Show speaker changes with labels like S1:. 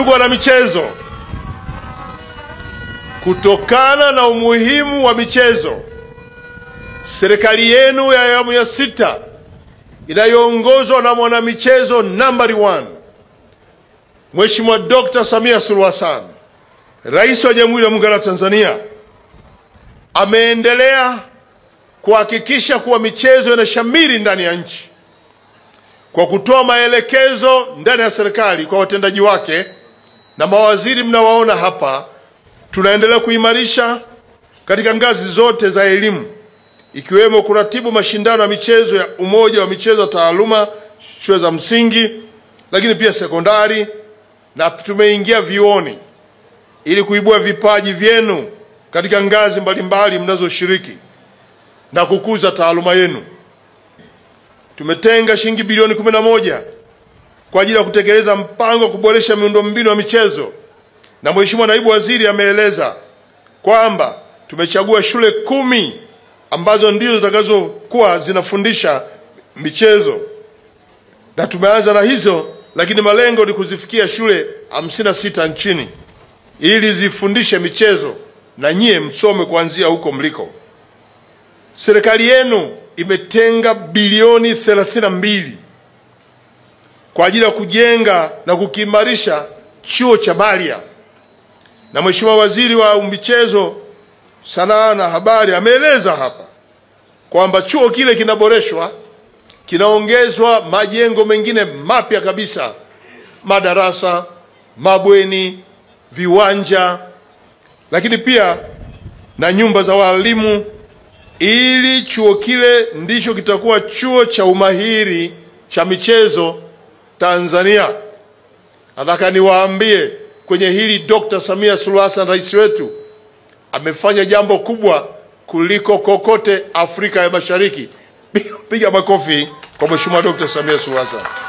S1: Ndugu wana michezo, kutokana na umuhimu wa michezo, serikali yenu ya awamu ya 6 inayoongozwa na mwanamichezo nambari 1 Mheshimiwa Dr. Samia Suluhu Hassan, Rais wa Jamhuri ya Muungano wa Tanzania, ameendelea kuhakikisha kuwa michezo inashamiri ndani ya nchi kwa kutoa maelekezo ndani ya serikali kwa watendaji wake na mawaziri mnawaona hapa. Tunaendelea kuimarisha katika ngazi zote za elimu, ikiwemo kuratibu mashindano ya michezo ya Umoja wa Michezo Taaluma shule za msingi, lakini pia sekondari, na tumeingia vyuoni ili kuibua vipaji vyenu katika ngazi mbalimbali mnazoshiriki na kukuza taaluma yenu. Tumetenga shilingi bilioni 11 kwa ajili ya kutekeleza mpango wa kuboresha miundombinu ya michezo, na Mheshimiwa Naibu Waziri ameeleza kwamba tumechagua shule 10 ambazo ndizo zitakazokuwa zinafundisha michezo, na tumeanza na hizo, lakini malengo ni kuzifikia shule 56 nchini ili zifundishe michezo na nyie msome kuanzia huko mliko. Serikali yenu imetenga bilioni 32 kwa ajili ya kujenga na kukiimarisha chuo cha Malia, na Mheshimiwa Waziri wa Michezo, Sanaa na Habari ameeleza hapa kwamba chuo kile kinaboreshwa, kinaongezwa majengo mengine mapya kabisa, madarasa, mabweni, viwanja, lakini pia na nyumba za walimu, ili chuo kile ndicho kitakuwa chuo cha umahiri cha michezo Tanzania. Nataka niwaambie kwenye hili, Dr. Samia Suluhu Hassan, rais wetu, amefanya jambo kubwa kuliko kokote Afrika ya Mashariki. Piga makofi kwa Mheshimiwa Dr. Samia Suluhu Hassan.